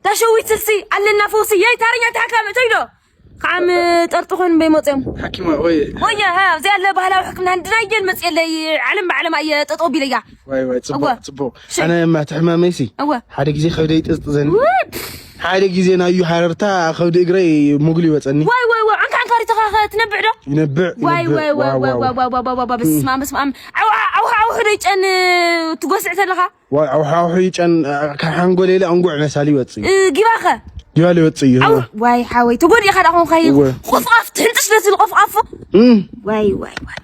ኣሸዊት ስልሲ ኣለና ፈውሲ። የይ ታረኛ ተሓካሚ እተይ ዶ? ከዓም ጠርጢ ኮይኑ በይ መፅኦም። ሓኪማ ወይ? ወየ፣ ሀ፣ ኣብዚ ያለ ባህላዊ ሕክምና እንድናየን መፅየለይ። ዓለም ብዓለም ኣየ ጠጠው ቢለያ። ዋይ፣ ዋይ፣ ጽቡቕ፣ እወ። ጽቡቕ። ሽይ። ኣነ እማ እቲ ሕማመይሲ እወ። ሓደ ግዜ ከብደይ ጥዝጥዘኒ። ውድ! ሓደ ግዜ ናዩ ሓረርታ ከብዲ እግረይ ሙግሊ ይወጸኒ። ዋይ፣ ዋይ፣ ዋይ፣ ዕንካ ዕንካ ሪትኻ ኸ ትነብዕ ዶ? ይነብዕ፣ ዋይ፣ ይነብዕ። ዋይ፣ ዋይ፣ ዋው፣ ዋይ፣ ዋው። ዋይ፣ ዋይ፣ ዋይ፣ ዋይ፣ ዋይ፣ በስመ ኣብ፣ በስመ ኣብ። ዓው፣ ዓው፣ ዓው፣ ዓው፣ ዶ ይጨን ትጎስዕ ተለኻ? ዋይ፣ ዓው፣ ዓው፣ ይጨን፣ ካ-፣ ሓንጎለይ ኢለ ኣንጉዕ መሳሊ ይወጽእ እዩ። እ፣ ጊባኸ? ጊባለ ይወጽእ እዩ። ዓው፣ ዋይ፣ ሓወይ፣ ተጎዲእኻ ዳ ኾንካ እዩ። እወ። ቆፍቃፍ፣ ትሕንጥሽ ዶ ትብል ቆፍቃፎ? እም። ዋይ፣ ዋይ፣ ዋይ።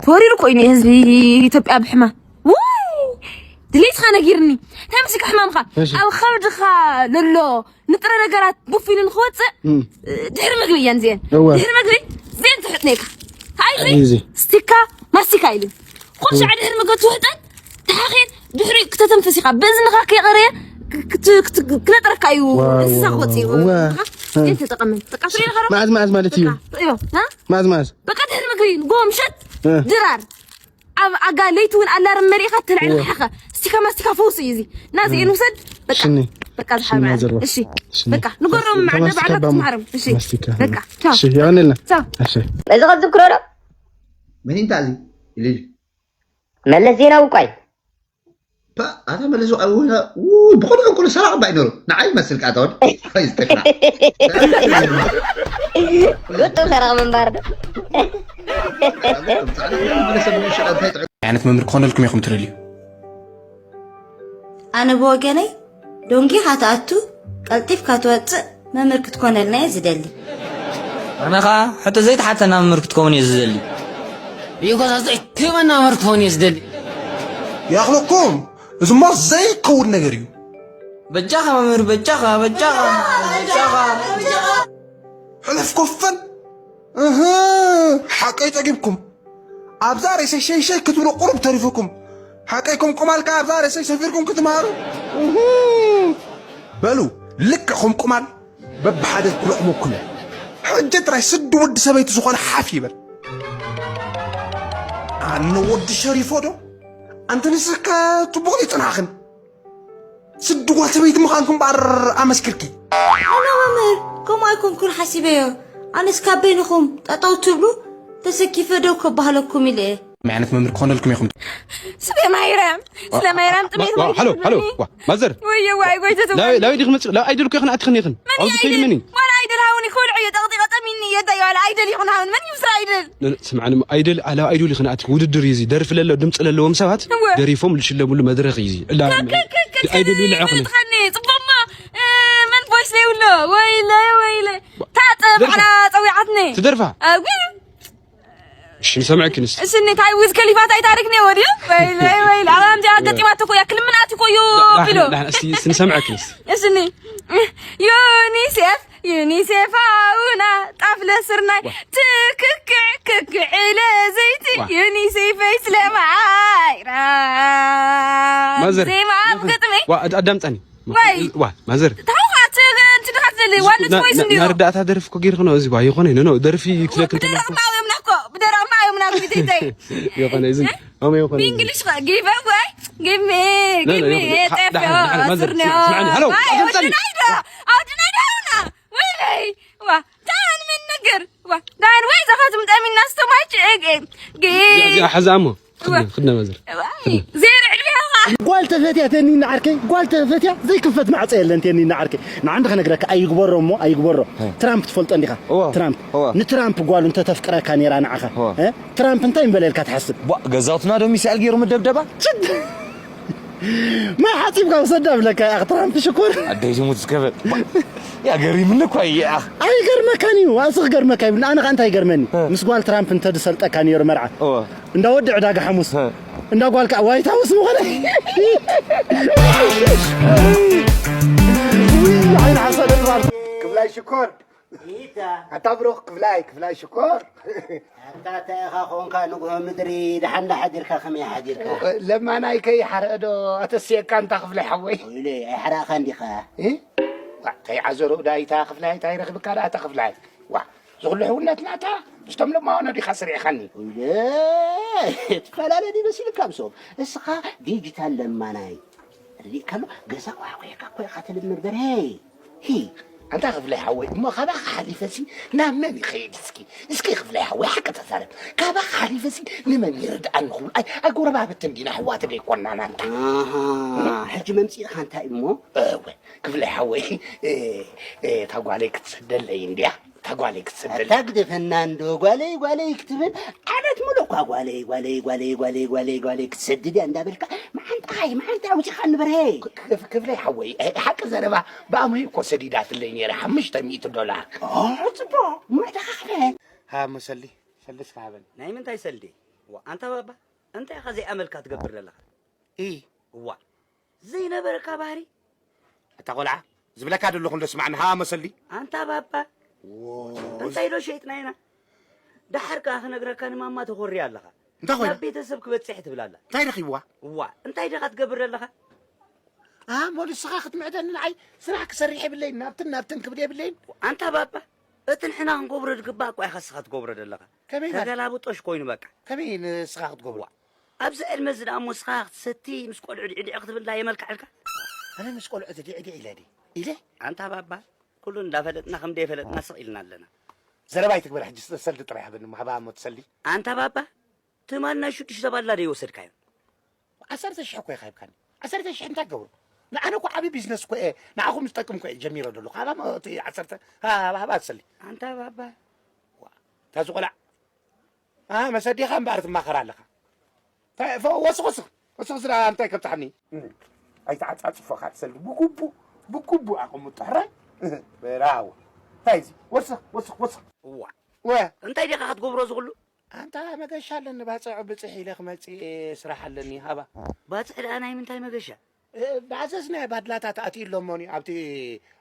ተወሪሩ እኮ እዩ ህዝቢ ኢትዮጵያ ብሕማም። ውይ! ድሌትኻ ነጊርኒ። እንታይ መስልካ ሕማምኻ? እሺ። ኣብ ከብድኻ ዘሎ ንጥረ ነገራት ቡፍ ኢሉ ንኽወፅእ፣ እም። ድሕሪ ምግቢ እየን እዚአን። እወ። ድሕሪ ምግቢ እዚአን ትሕጥኔካ። እንታይ እዚ? እዚ። ስቲካ፣ ማስቲካ ኢሉ። ኹሉ እም። ሻዕ ድሕሪ ምግቢ ትውሕጠን፣ ተሓኺን፣ ድሕሪ ክተተንፍስ ኢኻ። ብእዝንኻ ከይቐረየ ክት-፣ ክት-፣ ክነጥረካ እዩ። ዋው፣ እንስሳ ዋው፣ ክወፅእ እዩ። ዋው። እወ። እዚአን ተጠቐመን። በቃ፣ ትሪኦ ኸሮ? መዓዝ፣ መዓዝ ማለት እዩ? በቃ፣ ትሪኦ፣ ና? መዓዝ፣ መዓዝ? በቃ፣ ድሕሪ ምግቢ፣ ንጎ ምሸት፣ እ። ድራር። ኣብ ኣጋ ለይቲ እውን ኣላርም መሪእኻ ትልዕል እወ። ሓኸ። ስቲካ ማስቲካ ፈውሲ እዩ እዚ። ናዚ እም። እንውሰድ። በቃ። ሽኒ። በቃ ሽኒ ዝሓርባ። ዘርባ። እሺ። ሽኒ። በቃ ንጎሮም ሽኒ። ማዕደ ተማስቲካ ባዕላ ባሙ። ትማረም። እሺ። ማስቲካ። በቃ። ቻው። እሺ፣ ይቐንልና። ቻው። እሺ። እዚ ኸ ዝክሮ ዶ? ምን እንታ እዚ? ኢሉ። መለስ ዜናዊ እኳ እዩ። ፓ፣ ኣታ መለስ ዜናዊ፣ ውይ፣ ብቑልዑ እንኩሉ ሰራቕ እባ ይነሩ። ንዓይ ይመስል ከኣ፣ ኣታ ወዲ። ኣይ፣ ዝተካ። ጉጡ ሰራቕ ምንባር ዶ? ዓይነት መምህር ክኾነልኩም ኢኹም ትደልዩ? ኣነ ብወገነይ፣ ዶንጊኻ ትኣቱ፣ ቀልጢፍካ ትወጽእ መምህር ክትኮነልና እየ ዝደሊ። ኣነ ኸኣ ሕቶ ዘይተሓተና መምህር ክትከውን እየ ዝደሊ። እዩ ኸኣ ዘይትህበና መምህር ክትኸውን እየ ዝደሊ። ይኣኽለኩም፣ እዚማ ዘይከውን ነገር እዩ። በጃኻ መምህር፣ በጃኻ፣ በጃኻ፣ በጃኻ። ሕለፍ ኮፈን። እህ፣ ሓቀይ ጸጊብኩም። ኣብዛ ሬሰይ ሸይሸይ ክትብሉ ቁሩብ ተሪፉኩም። ሓቀይ ከም ቁማል ከኣ ኣብዛ ሬሰይ ሰፊርኩም ክትምሃሩ። እህ። በሉ፣ ልክዕ ከም ቁማል በብሓደ ክለቕመኩም እየ። ሕጂ ጥራይ ስዲ ወዲ ሰበይቲ ዝኾነ ሓፍ ይበል። ኣነ ወዲ ሸሪፎ ዶ? ኣንቲ ንስኻ ጽቡቕ ይጽናሕኽን። ስዲ ጓል ሰበይቲ ምዃንኩም እምበኣር ኣመስኪርኪ። ኣነ መምህር፣ ከምኡ ኣይኮንኩን ሓሲበዮ። ኣነስ ካብ በይንኹም ጠጠው ትብሉ ተሰኪፈ ደው ከበሃለኩም ኢለ እየ። እንታይ ዓይነት መምህር ክኾነልኩም ኢኹም? ስለ ማይራም፣ ስለ ማይራም ጥሜት ዋ፣ ዋ፣ ሃሎ፣ ሃሎ፣ ዋ፣ ማዘር። ወየ፣ ዋይ፣ ጎይተቱ። ላበይ፣ ላበይ ዲኺ መጽእ? ላብ ኣይደል እኮ ኢኽን ኣትኽን ኢኽን። መን ኣብዚ እዩ ፊልም ኣይደል? ኒ? ዋላ ኣይደል ሃውኒ፣ ኮልዑ እየ፣ ጠቕጢቐ ጠሚኒ እየ፣ እንታይ ዋላ ኣይደል ይኹን ሃውኒ፣ መን እዩ ምስራ ኣይደል? ነ-፣ ነ-፣ ስምዓኒ፣ ኣይደል፣ ኣላ ኣይደል ኢኽን ኣትኽ፣ ውድድር እዩ እዚ። ደርፊ ለሎ፣ ድምጺ ለለዎም ሰባት እወ። ደሪፎም ዝሽለሙሉ መድረኽ እዩ እዚ። እላ ከ-፣ ከ-፣ ከ-፣ ከ-፣ ኣይደል ይልዓኹኒ። መለጥኻኒ፣ ጽቡቕማ፣ እ፣ መን ቮይስ ዘይብሎ? ወይለይ፣ ወይለይ። ታጥ ደርፋ። ባዕላ ጸዊዓትኒ። ትደርፋ? ኣጉ። እሺ፣ ንሰምዐኪ ንስ። እሺ፣ እንታይ ዊዝ ከሊፋ እንታይ ታሪክ ነይዎ ድዩ? ወይለይ፣ ወይለይ። ኣብ ኣምዚኣ ገጢማቶ እኮ እያ፣ ክልምናት እኮ እዩ ላ-፣ ቢሎ። ላ-፣ እስቲ፣ እስቲ ንሰምዐኪ ንስ። እሺ፣ ኒ-፣ ዩኒሴፍ፣ ዩኒሴፍ ሃውና፣ ጣፍ ለስርናይ፣ ዋ። ትክክዕ፣ ክክዕ ኢለ ዘይቲ፣ ዋ። ዩኒሴፈይ ስለማዓይራ። ማዘር፣ ዜማ ኣብ ግጥሚ። ዋ፣ ኣድ-፣ ኣዳምጻኒ። ወይ። ዋ፣ ማዘር። ታውቃት፣ እንትን ዲኻ ትደሊ፣ ዋን ና-፣ ቮይስ ና-፣ እንዲዮ። ናርዳእታ ደርፊ እኮ ጌርክኖ፣ እዚ ባ፣ ይኾነ፣ ኖ፣ ኖ፣ ደርፊ ክለክም ብደረቕ ተለኹ። ማውዮምና እኮ፣ ብደረቕ ማውዮምና ግዜ ተይ። ይኾነ፣ እዚ፣ ኣመ ይኾነ፣ እዚ። ብእንግሊሽ ኸ፣ ጊቭ ኣወይ፣ ጊቭ ሚ፣ ኖ፣ ኖ፣ ጊቭ ሚ፣ ይኾነ፣ ዳ-፣ ዳ-፣ ዳ-፣ ማዘር፣ ስማዕኒ፣ ሃሎ፣ ኣውድናይ ዶ፣ ኣውድናይ ዶ፣ ኣውድናይ ዶ፣ ሃውና። ወይ፣ ወይ፣ ዋ፣ ታን ምን ነገር፣ ዋ፣ ዳን ወይ፣ ዘኸትም ጠሚና ስተማች፣ እ፣ እ፣ ጊ-፣ እዚኣ፣ እዚኣ ሓዛ እሞ። እወ። ክድነ፣ ክድነ ማዘር። እወ። ክድነ። ዜሮ ዕድሜኻ። ጓል ተፈትያ ተኒና ዓርከይ፣ ጓል ተፈትያ ዘይክፈት ማዕጾ የለን ተኒና ዓርከይ። ንዓንዲ ክነግረካ ኣይግበሮ እሞ ኣይግበሮ። ሀ። ትራምፕ ትፈልጦ እንዲኻ? እወ። ትራምፕ። እወ። ንትራምፕ ጓሉ እንተተፍቅረካ ነይራ ንዓኻ። እወ። እ? ትራምፕ እንታይ እምበለ ኢልካ ትሓስብ? ቧ፣ ገዛውትና ዶ ሚሳኤል ገይሩ ምደብደባ? ችድ-፣ ማይ ሓጺብካ ውሰዳ ብለካ ኢኻ ትራምፕ ሽኮር። ኣደይ ዝሙት ዝከፈል። ቧ፣ ያ ገሪምኒ እኳ እዩ፣ ያ። ኣይገርመካን እዩ፣ ዋእሲ ክገርመካ ይብል። ኣነ ኸኣ እንታይ ይገርመኒ? እ። ምስ ጓል ትራምፕ እንተዝሰልጠካ ነይሩ መርዓ። እወ። እንዳ ወዲ ዕዳጋ ሓሙስ። እ። እንዳ ጓልካ ዋይት ሃውስ ምኾነ። ውይ፣ ዓይኒ ሓሳድ እግባር። ክፍላይ ሽኮር። ይታ። ኣታ ብሩኽ ክፍላይ፣ ክፍላይ ሽኮር። ኣታ እንታይ ኢኻ ኾንካ ንግሆ ምድሪ፣ ደሓን ዶ ሓዲርካ፣ ከመይ ሓዲርካ? ለማናይ ከይሓርአ ዶ ኣተስየካ እንታ ክፍላይ ሓወይ? ወይለይ፣ ኣይሓራእካን ዲኻ? እ? ዋ፣ እንታይ ዓዘሮ ዳይታ ክፍላይ፣ እንታይ ረኽብካ ደኣ ኣታ ክፍላይ? ዋ፣ እዚ ኩሉ ሕውነትና እታ ምስቶም ለማኖ ዲኻ ስሪዕኻኒ? እለ፣ ትፈላለ ድዩ መሲልካ ምስኦም? እስኻ ዲጂታል ለማናይ። ሊእካሎ ገዛ ቋሕቋሕካ እኮ ኢኻ ትልምድ በርሄ። ሂ። ኣንታ ክፍለይ ሓወይ፣ እሞ ካባኻ ሓሊፈሲ ናብ መን ይኸይድ እስኪ? እስኪ ክፍለይ ሓወይ፣ ሓቂ ተዛረብ። ካባኻ ሓሊፈሲ ንመን ይርድኣኒ ክብል? ኣይ፣ ኣይ ጎረባብቲ እንዲና፣ ኣሕዋት ደይኮናን ኣንታ። ኣሃ፣ ሕጂ መምጺእኻ እንታይ እሞ? እወ፣ ክፍለይ ሓወይ፣ እ፣ እ፣ እታ ጓለይ ክትሰደለይ እንድያ። እታ ጓለይ ክትሰደለይ። ኣታ ግደፈና እንዶ፣ ጓለይ፣ ጓለይ ክትብል ዓመት ሙሉእ እኳ ጓለይ፣ ጓለይ፣ ጓለይ፣ ጓለይ፣ ጓለይ፣ ጓለይ ክትሰድድ እያ እንዳበልካ፣ መዓንጣኻ፣ መዓንጣ ኣውጺኻ ንበርሄ። ክ-፣ ክ-፣ ክፍለይ ሓወይ፣ እ፣ ሓቂ ዘረባ ብኣሞይ እኮ ሰዲዳትለይ ነይራ፣ ሓሙሽተ ሚእቲ ዶላር። ኦ፣ ጽቡቕ፣ እሞ ዕዳኻ ክፈል። ሃ፣ መሰሊ፣ ሰልዲ እስከ ሃበኒ። ናይ ምንታይ ሰልዲ? ዋ፣ ኣንታ ባባ፣ እንታይ ኢኻ ዘይኣመልካ ትገብር ዘለኻ? ኢ። እዋ፣ ዘይነበረካ ባህሪ። ኣታ ቆልዓ፣ ዝብለካ ዘለኹ እንዶ ስማዕኒ፣ ሃ መሰሊ። ኣንታ ባባ፣ ዎ፣ እንታይ ዶ ሸይጥና ኢና? ደሓር ከኣ ክነግረካ ንማማ ተኾርያ ኣለኻ። እንታይ ኮይና? ናብ ቤተሰብ ክበጽሕ ትብል ኣላ። እንታይ ረኺብዋ? እዋ፣ እንታይ ዲኻ ትገብር ኣለኻ? ኣሞ ንስኻ ክትምዕደኒ ንዓይ ስራሕ ክሰርሕ የብለይን፣ ናብትን ናብትን ክብል የብለይን። ኣንታ ባባ፣ እቲ ንሕና ክንገብሮ ዝግባእ እኳ ኢኻ ንስኻ ትገብሮ ዘለኻ። ከመይ ማለት? ተገላብጦሽ ኮይኑ በቃ። ከመይ ንስኻ ክትገብሮ? እዋ፣ ኣብዚ ዕድመ እዚ ደኣ እሞ ንስኻ ክትሰቲ ምስ ቆልዑ ዲዕዲዕ ክትብል ዳ የመልክዐልካ? ኣነ ምስ ቆልዑ ዲዕዲዕ ኢለ ድየ? ኢለ? ኣንታ ባባ፣ ኩሉ እንዳፈለጥና ከም ደይፈለጥና ስቕ ኢልና ኣለና። ዘረባ ኣይትግበር ሕጂ፣ ሰልዲ ጥራይ ሃበኒ እሞ፣ ሃባ እሞ ትሰሊ። ኣንታ ባባ፣ ትማል ናይ ሽዱሽተ ባላ ዶ ይወሰድካዮ? ዓሰርተ ሽሕ እኮ ኢኻ ሂብካኒ። ዓሰርተ ሽሕ እንታይ ክገብሮ? ንዓነ እኮ ዓቢ ቢዝነስ እኮ እየ፣ ንዓኹም ዝጠቅም እኮ እየ ጀሚረ ዘለኹ። ሃባ እሞ እቲ ዓሰርተ፣ ሃባ፣ ሃባ ትሰሊ። ኣንታ ባባ። ዋ፣ እታ ዝቆልዓ። ኣ፣ መሰዲኻ እምበኣር ትማኸር ኣለኻ። ታይ፣ ፈ-፣ ወስኽ፣ ወስኽ፣ ወስኽ፣ ስራ እንታይ ከብጽሓኒ? እም፣ ኣይትዓጻጽፎ፣ ካትሰል ብግቡእ፣ ብግቡእ ኣቐምጦ፣ ሕራይ? ብራቮ። እንታይ እዚ? ወስኽ፣ ወስኽ፣ ወስኽ። እዋ። ወ-፣ እንታይ ዲኻ ክትገብሮ እዚ ኩሉ? ኣንታ መገሻ ኣለኒ፣ ባጽዕ ብጽሕ ኢለ ክመጽእ እየ፣ ስራሕ ኣለኒ፣ ሃባ። ባጽዕ ደኣ ናይ ምንታይ መገሻ? እ፣ ባዕዘዝ ናይ ባድላታት ኣትዩ ኣሎ እሞኒ፣ ኣብቲ፣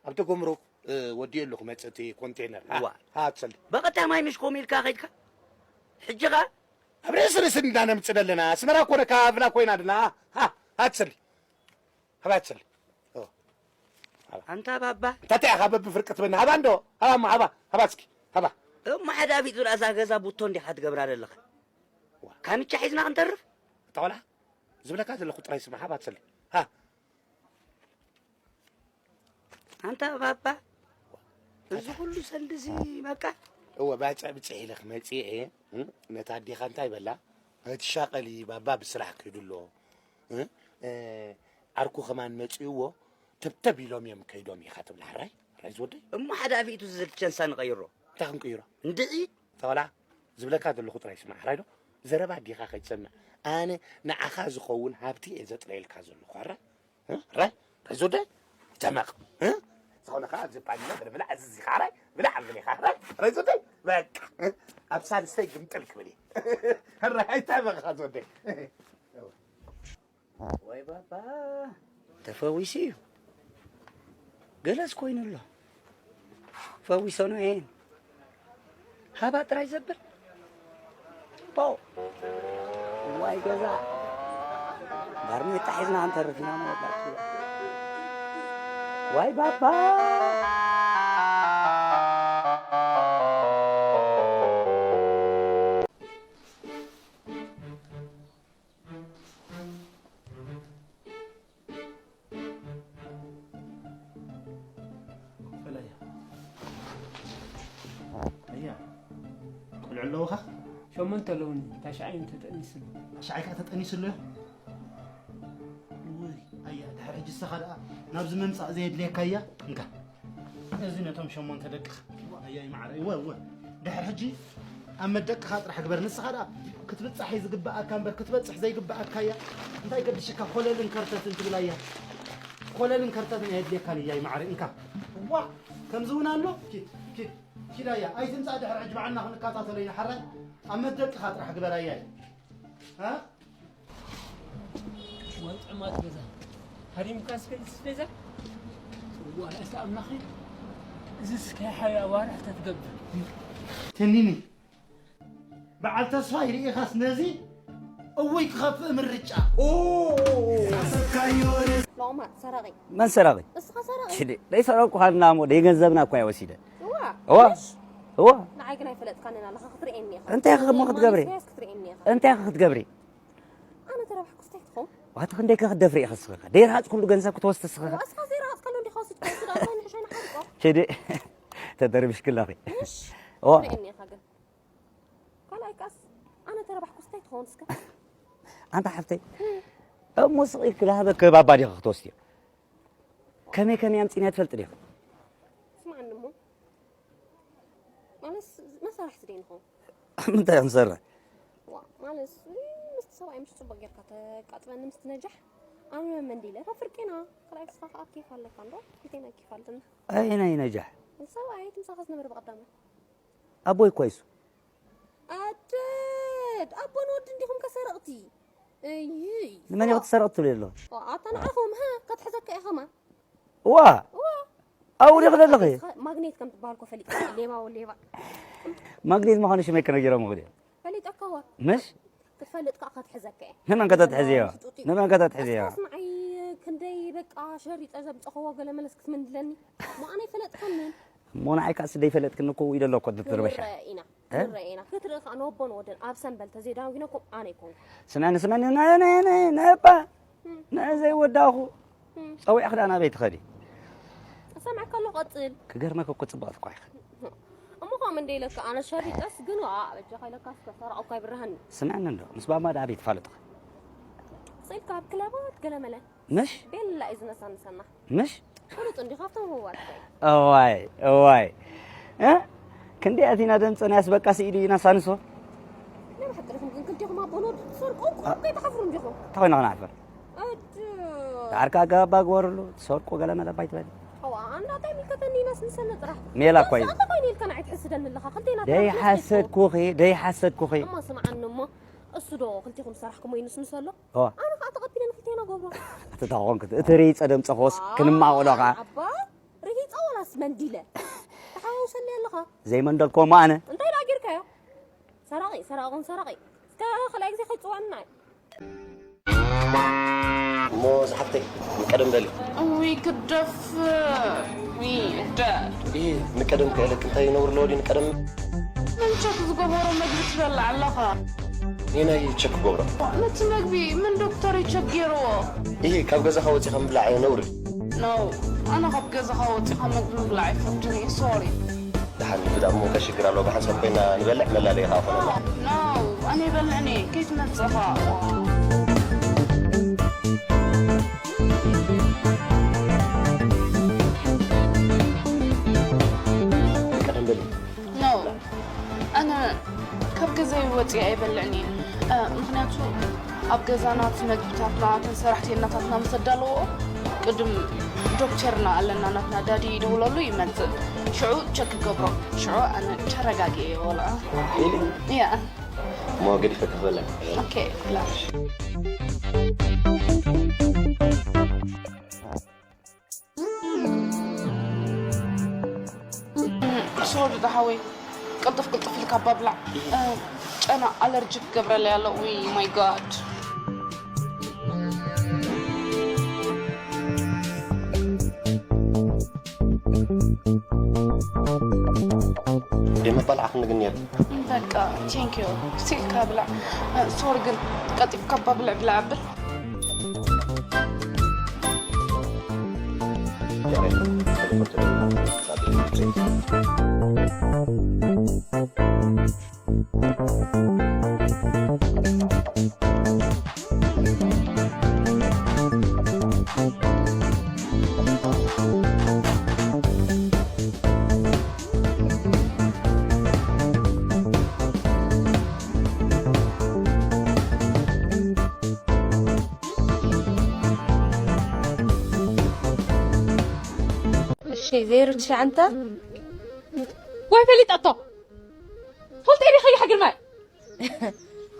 ኣብቲ ጉምሩክ፣ እ፣ ወዲኡ ኣለኹ መጽእ እቲ ኮንቴነር። ሃ፣ እዋ። ሃ፣ ኣትሰሊ። በቐዳማይ ምሽ ኮም ኢልካ ኸይድካ? ሕጂ ኸኣ? ኣብ ርእሲ ርእሲ እንዳ ነምጽእ ዘለና፣ ኣስመራ እኮ ነካብላ ኮይና ድና። ሃ፣ ኣትሰሊ። ሃባ ኣትሰሊ። ኦ። ኣንታ ባባ። እንታይ ኢኻ በብፍርቂ ትበና? ሃባ እንዶ፣ ሃባ እሞ፣ ሃባ፣ ሃባ እስኪ፣ ሃባ። እሞ ሓደ ኣፊት ዝብላ እዛ ገዛ ቡቶ እንዲኻ ትገብራ ዘለኻ? ዋ። ካምቻ ሒዝና ክንተርፍ? እታ ቆልዓ፣ ዝብለካ ዘለኹ ጥራይ ስማዕ፣ ሃባ ኣትሰሊ። ሃ። ኣንታ ባባ፣ እዚ ኩሉ ሰልዲ እዚ በቃ? እወ፣ ባጫ ብጽሕ ኢለ ክመጽእ እየ። እም፣ ነታ ኣዴኻ እንታይ በላ? ኣይትሻቐሊ፣ ባባ ብስራሕ ከይዱ ኣሎ። እም፣ እ፣ ዓርኩ ከማን መጺእዎ፣ ተብተብ ኢሎም እዮም ከይዶም ኢኻ ትብላ፣ ሕራይ? ሕራይ ዝወደይ? እሞ ሓደ ኣፊቱ ዝልቸንሳ ንቐይሮ። እንታይ ክንቅይሮ? እንድዒ? እታ ቆልዓ፣ ዝብለካ ዘለኹ ጥራይ ስማዕ፣ ሕራይ ዶ? ዘረባ ኣዴኻ ከይትሰምዕ። ኣነ ንዓኻ ዝኸውን ሃብቲ እየ ዘጥረየልካ ዘለኹ፣ ሕራይ? እ? ራይ? ራይ ዞደይ? ይተመቕ። እ? ዝኾነ ከዓ ኣብዚ ፓኒኖ ብልብላዕ እዚ እዚ ከዓ ራይ? ብላዕ ብል ኢኻ። ራይ? ራይ ዞደይ? በቃ። እ? ኣብ ሳልስተይ ግምጥል ክብል እየ። ራይ ኣይተመቕ ኢኻ ዞደይ። ወይ ባባ። ተፈዊሱ እዩ። ገለስ ኮይኑ ኣሎ። ፈዊሶ ነው ይሄን። ሃባ ጥራይ ዘብል። ፖ። ዋይ ገዛ። ባርኔጣ ሒዝና ክንተርፍ ኢና መወዳእትኡ። ዋይ ባባ። በላያ። ኣያ፣ ቆልዑ ኣለዉኻ? ሸሞንተ ኣለዉኒ። ታሽዓይ ተጠኒስሉ። ታሽዓይ ከኣ ተጠኒስሉ? ውይ፣ ኣያ፣ ድሕሪ ሕጂ ንስኻ ደኣ ናብዚ ምምጻእ ዘየድልየካ እያ። እንካ፣ እዚ ነቶም ሸሞንተ ደቅኻ። ኣያይ ማዕረይ፣ እወ፣ እወ። ድሕሪ ሕጂ ኣብ መደቅኻ ጥራሕ ግበር። ንስኻ ደኣ ክትብጻሕ እዩ ዝግብኣካ እምበር ክትበጽሕ ዘይግብኣካ እያ። እንታይ ገድሽካ ኮለልን ከርተትን ትብላ እያ። ኮለልን ከርተትን ኣየድልየካን እያ ይማዕረ እንካ። እዋ፣ ከምዚ እውን ኣሎ። ኪድ፣ ኪድ፣ ኪድ ኣያ። ኣይትምጻእ ድሕሪ ሕጂ ባዕልና ክንከታተሎ ኢና። ሓራይ ኣብ መደቅኻ ጥራሕ ግበር ኣያይ። እ? ወይ ጥዕማት ገዛ። ሃሪምካ እስከ ዝስደዛ? ጽዋዕ እስከ ኣምላኸይ። እዚ እስከ ሓያ ኣዋርሕ ተትገብር። ተኒኒ። በዓል ተስፋይ ርኢኻስ ነዚ እውይ ክኸፍእ ምርጫ። ኦ! ሎቕማጽ ሰራቒ። መን ሰራቒ? እስኻ ሰራቒ። ሽደ፣ ደይሰረቕኩ ሃልና እሞ ደይገንዘብና እኳ እየ ወሲደ። እዋ። እዋ። ምሽ? እዋ። ንዓይ ግን ኣይፈለጥካንን ኣለኻ፣ ክትርእየኒ ኢኻ። እንታይ ኢኻ እሞ ክትገብሪ? ማንስ ክትርእየኒ ኢኻ። እንታይ ኢኻ ክትገብሪ? ኣነ ተረባሕኩስ እንታይ ትኸውን? ዋት ክንደይ ከ ክትደፍሪ ኢኺ እስኺ ኸ? ደይረሃጽ ኩሉ ገንዘብ ክትወስድ እስኺ ኸ? ኣስኻ ዘይረሃጽ ከሎ እንዲኻ ወሲድካ ወስድ፣ ኣታ ንሕሻ ንሓርቆ። ሸደ ተደርብሽክላኺ። እሺ። ኦ። ርእኒ ኢኻ ግን። ካልኣይ ካስ፣ ኣነ ተረባሕኩ ስታይ ትኸውን እስከ። ኣንታ ሓፍተይ፣ እሞ ስቕ ኢልኪ ዝሃበኪ ባባ ዲኺ ክትወስድዮ? ከመይ ከመይ ኣምጺእና ትፈልጢ ዲኺ? ስምዓኒ እሞ። ማለት መሳርሕቲ ዶ ንኸውን? ምንታይ እዮም ዝሰርሕ? ዋ፣ ማለት ምስቲ ሰብኣይ ምሽ ጽቡቕ ጌርካ ተቃጥበኒ ምስቲ ነጃሕ። ኣነ መመንዲለ፣ እታ ፍርቂና፣ ካልኣይ ንስኻ ከኣ ኬፍ ኣለካ እንዶ? ክልቴና ኬፍ ኣለና። ኣይ፣ ናይ ነጃሕ? ሰብኣይ፣ እቲ ምሳኻ ዝነበረ ብቐዳማይ። ኣቦይ እኮ እዩ እሱ። ኣደድ! ኣቦን ወድን ዲኹም ከ ሰረቕቲ? እይይ! ንመን ኢኹ ትሰርቕ ትብሊ ኣለኹ? ዋ፣ ኣታ ንዓኹም፣ ሃ፣ ከትሕዘካ እየ ኸማን። ዋ! ዋ! ኣብኡ ዲኺ ዘለኺ? ማግኔት ከም ትበሃል እኮ ፈሊጠ፣ ሌባ ወ ሌባ። ማግኔት ምዃኑ ሽመይ ከነጊሮም እኹል እዮም። ፈሊጠካ ዋ። ምሽ? ክትፈልጥ ከኣ ከትሕዘካ እየ። ንመን ከተትሕዝዮ? ሽጡጢ። ንመን ከተትሕዝዮ? እስካስ ንዓይ ክንደይ በቃ ሸሪጠ ዘምጸኸዎ ገለ መለስ ክትመንድለኒ። እሞ ኣነ ኣይፈለጥካንን። እሞ ንዓይ ከኣ ስደይ ፈለጥክኒ እኮ ኢለ ኣለኩ ትርበሻ። ንረአ ኢና። እ? ንረአ ኢና። ክትርኢ ከኣ ንወቦን ወደን ኣብ ሰንበል ተዘይዳንጒነኩም ኣነ ኣይኮንኩ። ስምዕኒ፣ ስምዕኒ፣ ነ-፣ ነ-፣ ነ-፣ ነባ። እም። ንዘይወዳእኹ እም። ጸዊዕኺ ደኣ ናበይ ትኸዲ? እሰምዐካ ኣለኹ፣ ቀጽል። ክገርመኪ እኮ ጽብቕቲ እኮ ኢኺ። እሞ ከምኡ እንደ ኢለካ ኣነ ሸሪጠስ ግን፣ ዋ፣ በጃኻ ኢለካ እስከ ሰራቕ እኳ ኣይብርሃኒ። ስምዕኒ እንዶ፣ ምስ ባባ ደኣ ኣበይ ትፋለጥኺ? ስኢልካ ኣብ ክለባት ገለ መለ። ምሽ? ቤላ እዩ ዝነሳንሰና። ምሽ? ፍሉጥ እንዲ ካብቶም ህዋት። እዋይ፣ እዋይ። እ? ክንደይ ኣቲና ደምጸናያስ በቃ ስኢሉ እዩ ነሳንሶ። ናይ ብሓቂ ዲኹም ግን ክልቴኹም ኣቦን ወድን ትሰርቁ እኮ አ- ከይትሓፍሩ እንዲኹም። እንታይ ኮይና ክነሕፍር? ኣድ- ዳርካ ኣገባባ ግበርሉ፣ ትሰርቁ ገለ መለ ባይ ትበል። ኣዋ፣ ኣንዳ እንታይ ይምልከተኒ ይነስንሰኒ ጥራሕ። ሜላ እኮ እዩ። ኣንታ ኮይነ ኢልካ ንዓይ ትሕስደኒ ኣለኻ፣ ክልቴና ደይ ተረፍ ነስኒስኩ። ሓሰድኩኺ፣ ደይ ሓሰድኩኺ። እሞ ስምዓኒ እሞ፣ እሱ ዶ ክልቴኹም ዝሰራሕኩሞ ይንስንሰሎ? ኦ። ኣነ ከዓ ተቐቢለ ንክልቴና ገብሮ። እቲ ተኾንኩ፣ እቲ ርሂፀ ደምፀ ኾስ ዋ፣ ክንማቐሎ ኸዓ። ኣባ፣ ርሂፀ ወላስ መንዲለ? ተሓዋውሰኒ ኣለኻ። ዘይመንደልኮ እሞ ኣነ። እንታይ ደኣ ጌርካዮ? ሰራቒ፣ ሰራቒ፣ ሰራቒ። እስከ ካልኣይ ግዜ ከይትፅዋዕና። እሞ ዝሓፍተይ፣ ንቀደም በሊ። እውይ፣ ክደፍእ። ውይ፣ እደ። ይሄ ንቀደም ከእለክ እንታይ ነውር ለወዲ ንቀደም? መን ቸክ ዝገበሮ መግቢ ትበልዕ ኣለኻ? ኔናይ ቸክ ገብሮ። ነቲ መግቢ መን ዶክተር እዩ ቸክ ገይርዎ? ይሄ ካብ ገዛኻ ወፂኻ ምብላዕ ነውር። ኖ፣ ኣነ ካብ ገዛኻ ወፂኻ መግቢ ምብላዕ ኣይፈቱን እየ፣ ሶሪ። ደሓን ንግዳ እሞ እንታይ ሽግር ኣለዎ? ብሓንሳብ ኮይና ንበልዕ መላለዪ ኸዓ ኾነና። ኖ፣ ኣነ ይበልዕን እየ፣ ከይትመጽእ ኸዓ። ቀደም በሊ። ኖ፣ ኣነ ካብ ገዛይ ወጺኤ ኣይበልዕን እየ። እ፣ ምኽንያቱ ኣብ ገዛና እቲ መግብታትና፣ እተን ሰራሕተኛታትና ምስ ኣዳለዎ፣ ቅድም ዶክተርና ኣለና፣ ናትና ዳዲ ይድውለሉ ይመጽእ። ሽዑ ቸክ ይገብሮ። ሽዑ ኣነ ተረጋጊኤ እየ ወልዖ። ኢሊ? ያ። እሞ ገዲፈ ክኽበላ። ኦኬ፣ ብላ። ሶሪ ዝሓወይ፣ ቅልጥፍ ቅልጥፍ ኢልካ እባ ብላዕ። እ፣ ጨና ኣለርጂ ክገብረለይ ኣሎ። ዊ ማይ ጋድ። ደይ ምባል ዓኽኒ ግን ነይሩ። በቃ፣ ቴንክ ዩ። ሲልካ ብላዕ። እ፣ ሶሪ ግን ቀልጢፍካ እባ ብልዕ፣ ብላዕ ኣብል። እሺ፣ ዜሮ ትሽዓተ። ወይ ፈሊጠቶ። ፈልጠ ዲኺ ይሓ ግርማይ?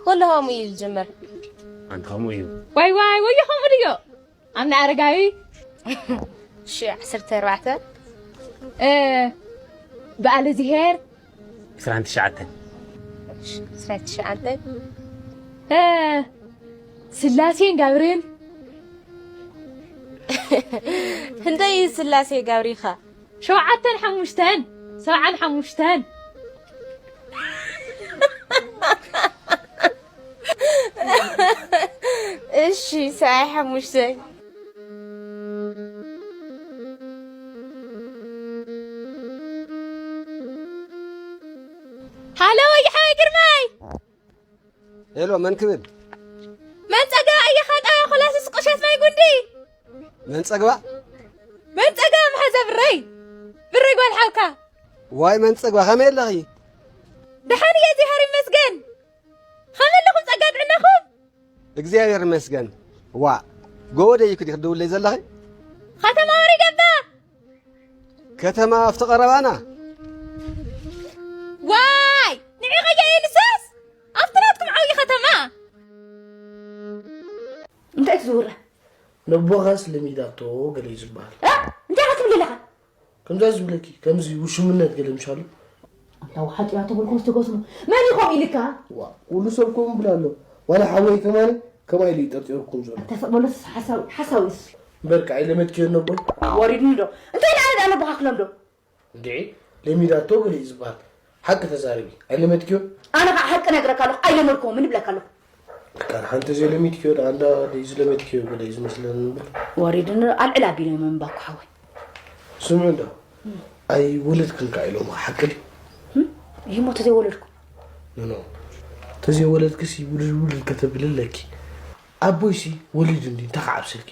ኩሉ ከምኡ እዩ ዝጅምር። ኣንቲ ከምኡ እዩ። ዋይ፣ ዋይ፣ ወይ ከምኡ ድዮ? ኣምና ኣረጋዊ? ሺ ዓሰርተ ኣርባዕተ። እ፣ በዓለ ዚሄር? ዕስራን ትሽዓተን። ዕስራን ትሽዓተን። እ፣ ስላሴን ጋብርን? እንታይ እዩ ስላሴ ጋብሪኻ? ሸውዓተን ሓሙሽተን፣ ሰብዓን ሓሙሽተን። እሺ፣ ሰብዓይ ሓሙሽተ። ሃሎ፣ ወይሓወይ ግርማይ! ሄሎ፣ መን ክብል? መንጸጋ እየ ኻጣ ኮላስስ ቁሸት ናይ ጉንዲ። መንጸግባ? መንጸጋ መሓዛ ብረይ። ብረይ ጓል ሓውካ። ዋይ መንጸግባ፣ ከመይ ኣለኺ? ደሓን እየ፣ እግዚኣብሔር ይመስገን። ከመይ ኣለኹም ጸጋ ጥዕናኹም? እግዚኣብሔር ይመስገን። ዋ፣ ጎወደይ እኮ ዲኺ ትድውለይ ዘለኺ? ከተማ ወሪደባ። ከተማ ኣብቲ ቀረባና? ዋይ፣ ንዒኸያ የንስስ? ኣብቲ ናትኩም ዓብዪ ከተማ። እንታይ ትዝውረ? ነቦኻስ ለሚዳቶ ገለ እዩ ዝበሃል። እ? እንታይ ኢኻ ትብል ኣለኻ? ከምዛ ዝብለኪ፣ ከምዚ ውሽምነት ገለ ምሻሉ። ኣንታ ውሓጥ እያ ተበልኩም ዝተገስሙ። መን እዩ ከምኡ ኢልካ? ዋ፣ ኩሉ ሰብ ከምኡ ይብል ኣሎ። ዋላ ሓወይ ከማን ከምኣ ኢሉ እዩ ጠርጢሩኩም ዘሎ። ኣንታ ስቕ በሎ፣ ሓሳዊ፣ ሓሳዊ እሱ። እምበር ከኣ ኣይለመድክዮን ነቦይ? ወሪድኒ ዶ? እንታይ ደኣ ነቦኻ ክለምዶ? እንድዒ፣ ለሚዳቶ ገለ እዩ ዝበሃል። ሓቂ ተዛረቢ። ኣይለመድክዮን? ኣነ ኸዓ ሓቂ ነግረካ ኣለኹ፣ ኣይለመድክዎምን እብለካ ኣለኹ። ቃል ሓንቲ ዘይለሚድክዮ ደኣ እንዳ ደይ ዝለመድክዮ ገለ እዩ ዝመስለኒ እምበር። ወሪድኒ ኣልዕል ኣቢለ እየ ምንባኩ ሓወይ። ስምዒ እንዶ፣ ኣይወለድክን ከኣ ኢሎምኻ ሓቂ ድዩ? እም? ይሞ ተዘይወለድኩ። ኖ፣ ኖ። ተዘይወለድክሲ ውልድ ውልድ ከተብሊ ኣለኪ። ኣቦይሲ ወሊዱ እንዲ እንታይ ክዓብሰልኪ?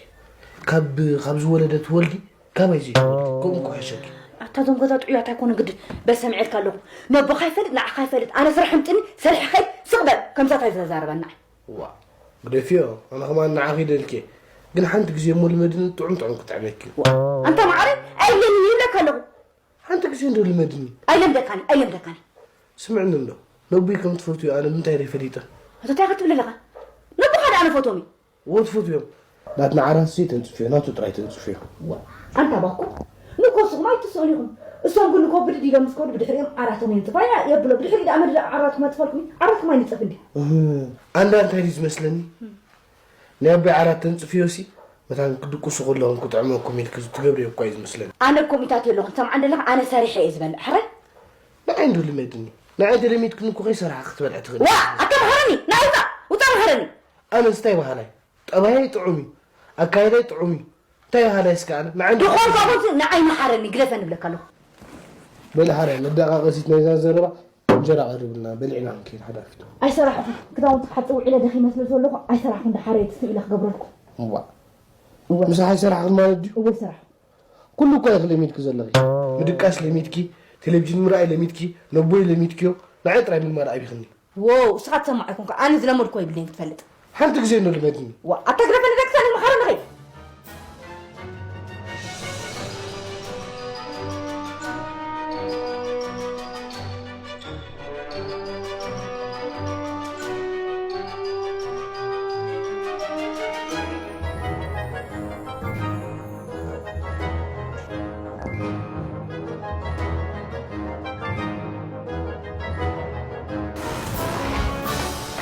ካብ፣ ካብ ዝወለደት ወልዲ ካበይ ዘይትወልድ? ከምኡ እኮ ሕሸኪ። ኣታ እዞም ገዛ ጥዑያት ኣይኮኑ ግድን። በል ሰሚዐልካ ኣለኹ። ነቦኻ ይፈልጥ፣ ንዓኻ ይፈልጥ። ኣነ ስራሕ ኣምጥኒ፣ ሰሪሐ ኸይድ፣ ስቕ በል። ከምዛ እንታይ ዝተዛረበና? ዋ፣ ግደፍዮ፣ ኣነ ከማን ንዓኺ ደልኪ። ግን ሓንቲ ግዜ እሞ ልመድኒ ጥዑም ጥዑም ክጥዕመኪ። ዋ፣ ኣንታ መዓረይ፣ ኣይብለንን ይብለካ ኣለኹ። ሓንቲ ግዜ እንዶ ልመድኒ። ኣይለምደካኒ፣ ኣይለምደካኒ። ስምዕኒ እንዶ፣ ነቦይ ከም ትፈትዮ ኣነ ብምንታይ ደይ ፈሊጠ? ኣቶ እንታይ ክትብል ኣለኻ? ነቦኻ ደኣ ኣነ ፈትዎም እዩ። ወትፉት እዮም። ናትና ዓራትሲ ተንጽፍዮ፣ ናቱ ጥራይ ተንጽፍዮ። ዋ፣ ኣንታ ባኮ፣ ንኮስኹም ኣይትስእኑ ኢኹም። እሶም ግን ንኮ ብድድ ኢሎም ምስ ከዱ ብድሕሪኦም ዓራቶም የንጽፋ ያ-፣ የብሎ። ብድሕሪ ደኣ መድዳ ዓራትኩም ኣንጽፈልኩም እዩ። ዓራትኩም ኣይንጸፍ እንዲ። እህ፣ ኣንዳ እንታይ ድዩ ዝመስለኒ? ናይ ኣቦይ ዓራት ተንጽፍዮ ሲ፣ መታን ክድቁሱ ከለኹም ክጥዕመኩም ኢልክ ትገብርዮ እኳ እዩ ዝመስለኒ። ኣነ ኮሚታት የለኹም። ሰምዓ እንደለኻ ኣነ ሰሪሐ እየ ዝበልዕ። ሕራይ? ንዓይ እንዶ ልመድኒ። ንዓይ ተለሚድክኒ እኮ ከይሰራሕኺ ክትበልዒ ትኽእሊ። ዋ፣ ኣታ መሃረኒ። ንዓይ ውጻእ፣ ውጻእ መሃረኒ። ኣነስ እንታይ በሃላይ? ጠባየይ ጥዑም እዩ፣ ኣካይዳይ ጥዑም እዩ። እንታይ በሃላይ እስከ ኣነ? ንዓይ እንዶ ድኾን ካብኡስ ንዓይ መሓረኒ፣ ግደፈኒ እብለካ ኣለኹ። በሊ ሓራይ፣ መዳቓቐሲት ናይዛ ዘረባ እንጀራ ቀርብልና፣ በሊዕና ክንከይድ ሓዳፊቱ። ኣይሰራሕኹን። ክዳውንቲ ክሓጽብ ውዒለ ደኺመ ስለ ዘለኹ ኣይሰራሕኹን። ደሓር እየ ትስእ ኢለ ክገብረልኩም። እዋ። እወ። ምሳሕ ኣይሰራሕኹን ማለት ድዩ? እወ ይሰራሕኹ። ኩሉ እኮ ኢኺ ለሚድኪ ዘለኺ። ምድቃስ ለሚድኪ፣ ቴሌቪዥን ምርኣይ ለሚድኪ፣ ነቦይ ለሚድኪዮ፣ ንዓይ ጥራይ ምልማድ ኣቢኽኒ። ዎው፣ እስኻ ትሰማዕ ኣይኮንካ፣ ኣነ ዝለመድኩ የብለይን ክትፈልጥ። ሓንቲ ግዜ እንዶ ልመድኒ። ዋ፣ ኣታ ግደፈኒ ደቅሳ ንመሓረኒ ኸይ።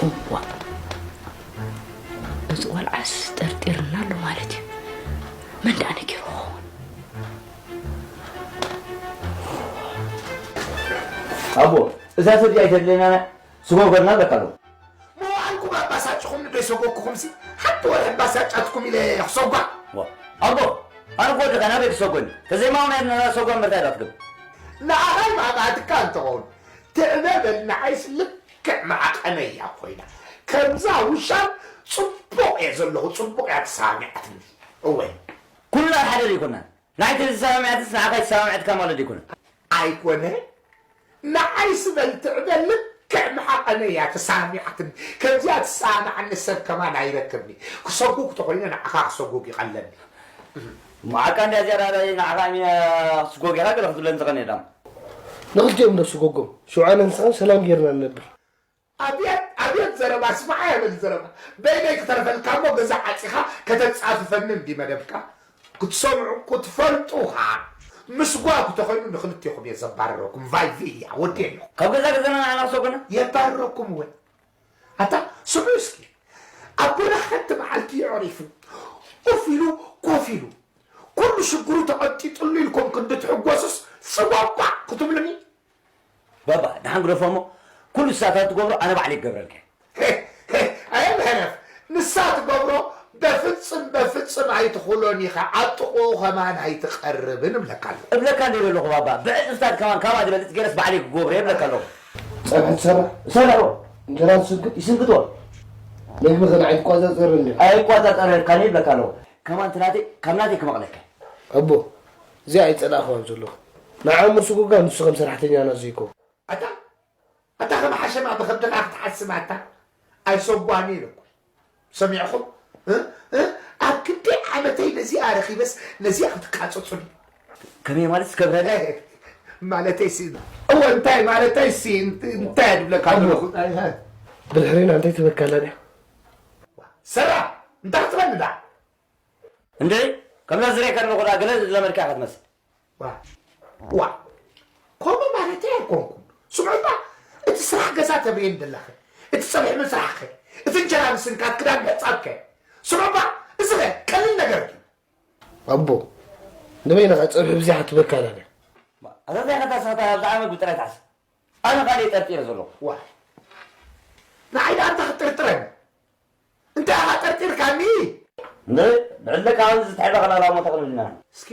እዋ፣ እዚ ቆልዓስ ጠርጢርና ኣሎ ማለት እዩ። መን ደኣ ነጊርዎ ይኸውን? ኣቦ፣ እዛ ሰብ እዚኣ ኣይተድልየና፣ ስጎ ጎድና ኣለካ ኣለዉ። መዋዕልኩም ኣባሳጭኹም ንዶ ይሰጎግኩኹምሲ፣ ሓንቲ ወርሒ ኣባሳጫትኩም ኢለ ክሰጓ? ዋ፣ ኣቦ፣ ኣነ እኮ ወድኻ ናበይ ክሰጎኒ? ተዘይማውና ናዳ ሰጓ እምበር እንታይ ዳትብል? ንኣኻይ ማባትካ እንትኸውን፣ ትዕበ በል ንዓይስ ልክዕ መዓቐነይ እያ ኮይና። ከምዛ ውሻ ጽቡቕ እየ ዘለኹ፣ ጽቡቕ እያ ተሰማሚዓትኒ። እወ። ኩሉ ኣብ ሓደ ዘይኮናን። ንዓይ ተዘይሰማሚዓትስ ንዓኻ ኣይተሰማምዐትካ ማለት ኣይኮነን። ኣይኮነ። ንዓይስ በል ትዕበ ልክዕ መዓቐነይ እያ ተሰማሚዓትኒ። ከምዚኣ ትሰማማዓኒ ሰብ ከማን ኣይረክብኒ። ክሰጉግ ተኾይነ ንዓኻ ክሰጉግ ይቐለኒ። መዓቃ እንድያ እዚኣ ዳኣ ንዓኻ ኣሚነ ክስጎግ ኢኻ ገለ ክትብለኒ ትቐንየ ዳሞ። ንኽልቲኦም ዶ ስጎጎም? ሽውዓነ ንስኻን ሰላም ጌርና ንነብር። ኣብየት፣ ኣብየት ዘረባ፣ ስማዓያ በል ዘረባ። በይነይ ክተርፈልካ እሞ ገዛ ዓጺኻ ከተጻፍፈኒ እንዲ መደብካ። ክትሰምዑ ክትፈልጡ ኸኣ ምስጓግ ተኾይኑ ንኽልቴኹም እየ ዘባረረኩም። ቫይቪያ፣ ወዲ ኣለኹ። ካብ ገዛ ገዛና ንዓና ክሰጉና? የባርረኩም እወ። ኣታ ስምዑ እስኪ። ኣቦና ሓንቲ መዓልቲ የዕሪፉ፣ ኡፍ ኢሉ፣ ኮፍ ኢሉ፣ ኩሉ ሽግሩ ተቐንጢጥሉ ኢልኩም ክንዲ ትሕጎሱስ ጽዋቋ ክትብሉኒ? ባባ፣ ደሓን ግደፎ እሞ፣ ኩሉ ንሳ እታ ትገብሮ ኣነ ባዕለይ ክገብረልካ እየ። ሄ፣ ሄ፣ ኣየምሀረፍ፣ ንሳ ትገብሮ በፍጽም በፍጽም ኣይትኹሎን ኢኻ፣ ኣብ ጥቕኡ ኸማን ኣይትቐርብን እብለካ ኣለኹ። እብለካ እንደ ዘለኹ ባባ፣ ብዕጽፍታት ከማን ካባ ዝበልጽ ገይረስ ባዕለይ ክገብሮ እየ እብለካ ኣለኹ። ጸብሒ ትሰርሕ? እሰርሕ። እንጀራ ትስንክት? ይስንክት። መግቢ ከ ንዓይ ትቋጻጸረኒ? ኣይቋጻጸረልካን እየ እብለካ ኣለኹ። ከማን ትናተይ ካብ ናተይ ክመቕለካ። ኣቦ፣ እዚኣ ኣይጸላእኽዋን ዘለኹ። ንዓ እሞ ስጉጋ ንሱ ከም ሰራሕተኛና ዘይከውን። ኣታ ኣታ ከም ሓሸማ ብኸብድኻ ክትሓስም ኣታ ኣይሰጓኒ ኢለኩም። ሰሚዕኹም? እ? እ? ኣብ ክንደይ ዓመተይ ነዚኣ ረኺበስ ነዚኣ ክትቃጸጹኒ? ከመይ ማለት ከብረለ? ማለተይ ሲ እወ እንታይ ማለተይ ሲ እንታይ ድብለካ ኣለኹ? ብድሕሪና እንታይ ትበካላ ድያ? ሰራ እንታይ ክትበኒ ደኣ? እንዴ ከምዛ ዝሬካ ኣለኹ ደኣ ገለ ዝለመድካ ኢኻ ትመስል። ዋ ዋ ከምኡ ማለተይ ኣይኮንኩን። ስምዑ እባ እቲ ስራሕ ገዛ ተብርየኒ ደለኺ፣ እቲ ጸብሒ ምስራሕኺ፣ እቲ እንጀራ ምስንካት፣ ክዳን ምሕጻብከ ስምዑ እባ እዚኸ ቀሊል ነገር ድዩ? ኣቦ ንበይንኻ ጸብሒ ብዚሓ ትበካላ ድያ? ኣታ እንታይ ከታስኻ ኣብዛ ዓመት ብጥራይ ትሓስብ። ኣነ ካልእ ጠርጢረ ዘለኹ። ዋ ንዓይ ደኣ እንታይ ክትጥርጥረኒ? እንታይ ኢኻ ጠርጢርካኒ? ንዕለካ ከምዚ ዝተሕበኸላ ላሞ ተቕልልና። እስኪ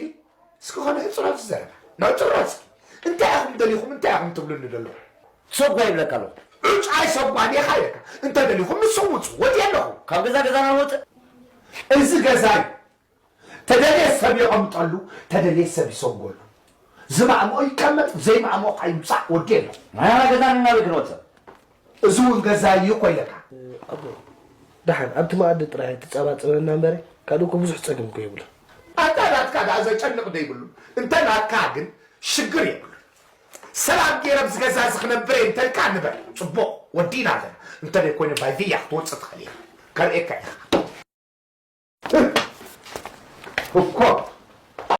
እስኪ ኾነ ሕጽሮ እቲ ዘረባ ነዕጽሮ እስኪ። እንታይ ኢኹም ደሊኹም እንታይ ኢኹም ትብሉኒ ዘለኹም? ሰጓ ይብለካ ኣለኹ። ዑጭ ኣይሰጓን ኢኻ ኢለካ። እንተ ደሊኹም ንስኹም ውጹ ወዲ ኣለኹ። ካብ ገዛ ገዛና ንወጽእ። እዚ ገዛ እዩ። ተደልየ ሰብ ይቐምጠሉ፣ ተደልየ ሰብ ይሰጎሉ። ዝማእምኦ ይቀመጥ፣ ዘይማእምኦ ከዓ ይውፃእ፣ ወዲ የለን። ናይና ገዛን ናበይ ክንወፅእ? እዚ እውን ገዛ እዩ እኮ ኢለካ። ኣቦ፣ ደሓን ኣብቲ መኣዲ ጥራይ ኣይትፀባፀበና እምበረ፣ ካልእ እኮ ብዙሕ ፀገም እኮ የብሉን። ኣታ ናትካ ደኣ ዘጨንቕ ዶ ይብሉን? እንተ ናትካ ግን ሽግር የብሉን። ሰላም ገይረ ኣብዚ ገዛ እዚ ክነብር እየ እንተልካ ንበር፣ ፅቡቕ፣ ወዲእና ኣለና። እንተ ደይኮይኑ ባይቪያ ክትወፅእ ትኽእል ኢኻ። ከርእየካ ኢኻ። እኮ